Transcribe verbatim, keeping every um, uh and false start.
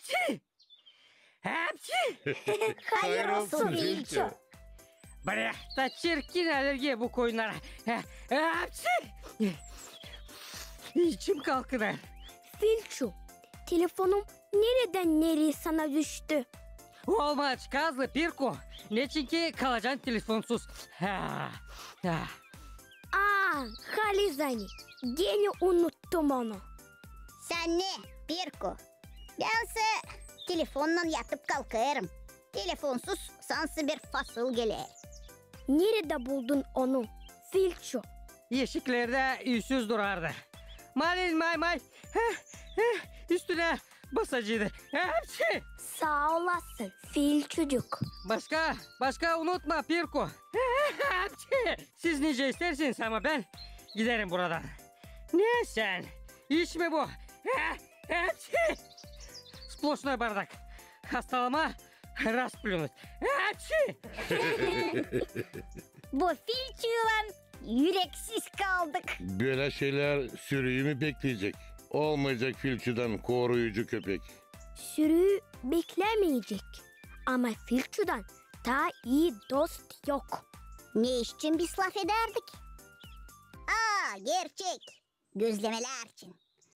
Apçi! Apçi! Hayır olsun, Filçu. Bırak da çirkin alergiya bu koyunlara. Apçi! İçim kalkınêr. Filçu, telefonum neredän nereyä sana düştü? Olmaz, kazlı Pirku. Neçinki kalacan telefonsuz. Ha, ha. Aa, halizdän, genä unuttum onu. Sän ne, Pirku? Bän sä telefonnan yatıp kalkêrım. Telefonsuz sansın bir fasıl geler. Neredä buldun onu, Filçu? Eşiklerdä üüsüz durardı. Malin may-may, heh, heh, üstünä basacıydı. Apçi! Saa olasın, Filçucuk. Başka, başka unutma, Pirku. Apçi! Siz nicä istersiniz, ama bän giderim buradan. Ne sän? İç mi bu? Apçi! Splошнэй bardak. Hastalama rasplюнуть. Apçi! Bu Filçuylan üreksiz kaldık. Bölä şeylär sürüyü mü bekleyecek? Olmayacak Filçudan koruyucu köpek. Sürüyü beklämeyecek. Ama Filçudan taa ii dost yok. Ne için biz lafedärdik? Aa, gerçek. Gözlemelär için.